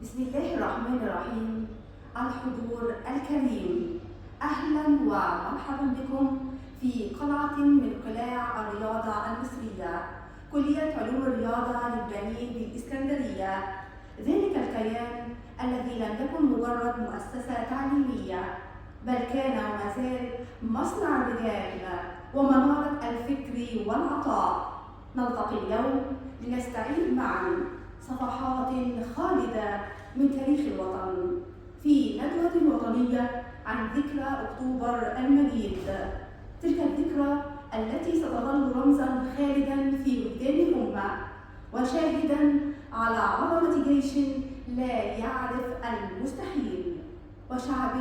بسم الله الرحمن الرحيم. الحضور الكريم، أهلا ومرحبا بكم في قلعة من قلاع الرياضة المصرية، كلية علوم الرياضة للبنين بالإسكندرية. ذلك الكيان الذي لم يكن مجرد مؤسسة تعليمية، بل كان وما زال مصنع الرجال ومنارة الفكر والعطاء. نلتقي اليوم لنستعيد معا صفحات خالدة من تاريخ الوطن في ندوة وطنية عن ذكرى أكتوبر المجيد، تلك الذكرى التي ستظل رمزاً خالداً في وجدان الأمة وشاهداً على عظمة جيش لا يعرف المستحيل، وشعب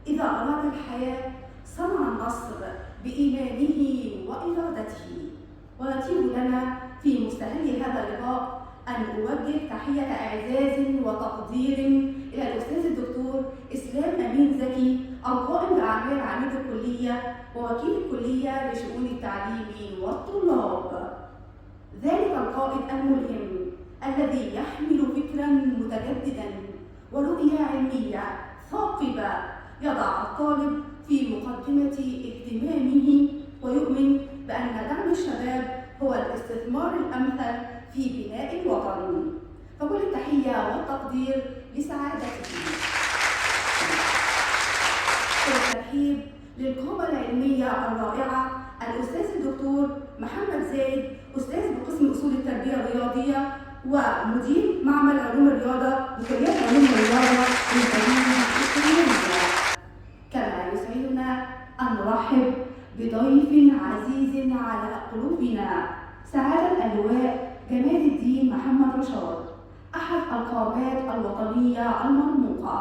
إذا أراد الحياة صنع النصر بإيمانه وإرادته. ويطيب لنا في مستهل هذا اللقاء أن أوجه تحية إعزاز وتقدير إلى الأستاذ الدكتور إسلام أمين زكي، القائم بأعمال عميد الكلية ووكيل الكلية لشؤون التعليم والطلاب. ذلك القائد الملهم الذي يحمل فكراً متجدداً ورؤية علمية ثاقبة يضع الطالب في مقدمة اهتمامه، ويؤمن بأن دعم الشباب هو الاستثمار الأمثل في بناء الوطن. فكل التحية والتقدير لسعادته. والترحيب للقامة العلمية الرائعة الأستاذ الدكتور محمد زايد، أستاذ بقسم أصول التربية الرياضية ومدير معمل علوم الرياضة بكلية علوم الرياضة للبنين بالإسكندرية. كما يسعدنا أن نرحب بضيف عزيز على قلوبنا، سعادة اللواء جمال الدين محمد رشاد، أحد القامات الوطنية المرموقة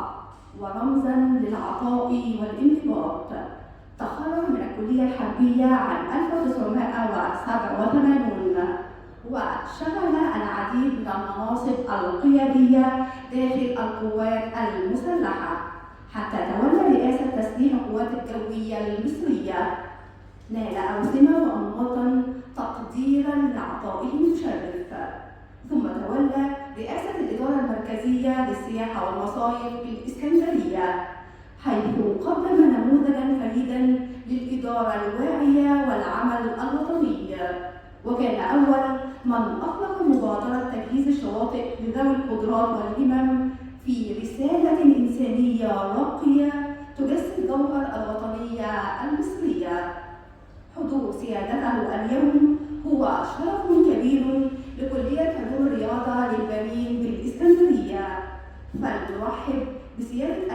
ورمزاً للعطاء والانضباط. تخرج من الكلية الحربية عام 1987 وشغل العديد من المناصب القيادية داخل القوات المسلحة حتى تولى رئاسة تسليح القوات الجوية المصرية. نال أوسمة وأنواطاً تقديراً لعطائه المشرف، ثم تولى رئاسة الإدارة المركزية للسياحة والمصايف بالإسكندرية، حيث قدم نموذجاً فريداً للإدارة الواعية والعمل الوطني، وكان أول من أطلق مبادرة تجهيز الشواطئ لذوي القدرات والهمم في رسالة إنسانية راقية تجسد جوهر الوطنية المصرية. حضور سيادته اليوم هو شرف كبير لكلية علوم الرياضة للبنين بالإسكندرية، فلنرحب بسيادة